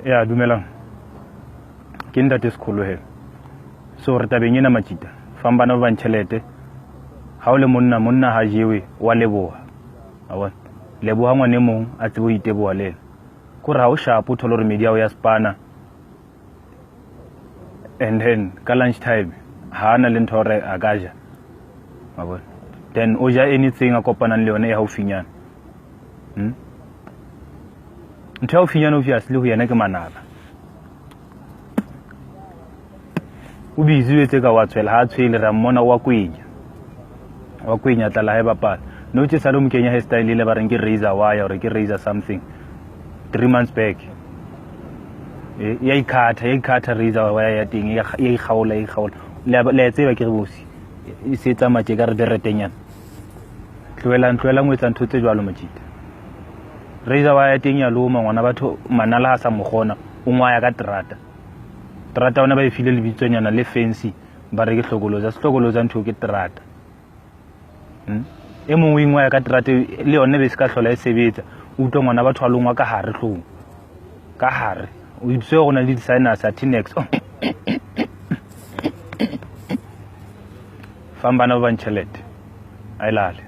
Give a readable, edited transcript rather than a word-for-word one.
Ya dumelang, ke ntate Sekholo he. So re tabeng ena matjita, fang bana ba bang tjhelete. Ha o le monna, monna ha jewe, wa leboha. A bona? Leboha ngwane mong a tsebe ho iteboha le ena. Kore ha o sharp o thole hore medi ya hao ya spana and then ka lunch time ha na le ntho hore a ka ja. Wa bona? Then o ja anything a kopanang le yone e haufinyana. Ntho ya haufinyana obviously ho yena ke manala. O busy o etse ka wa tshwela, ha a tshwele ra mmona wa kwenya. Wa kwenya tlala ha e bapala. No tse sale o mo kenya hairstyle ile ba reng ke razor wire or ke razor something. 3 months back. E ya ikhatha, ya ikhatha razor wire ya teng, ya ikgaola, ya ikgaola. Le a tseba ke re bosi. E se tsamaya tje ka re beretenyana. Tlohelang, tlohelang ho etsa ntho tse jwalo majita. Razor wire ya teng ya loma ngwana batho manala ha sa mo kgona, o ngwaya ka terata. Terata ona ba e file lebitsonyana le fancy, ba re ke hlokoloza, se hlokoloza ntho ke terata. E mongwe o ingwaya ka terata le yone be se ka hlola e sebetsa. O utlwa ngwana batho a longwa ka hare hlong. Ka hare. O itse go na le di-sinus a Tinex. Fang bana ba bang tjhelete. A e lale.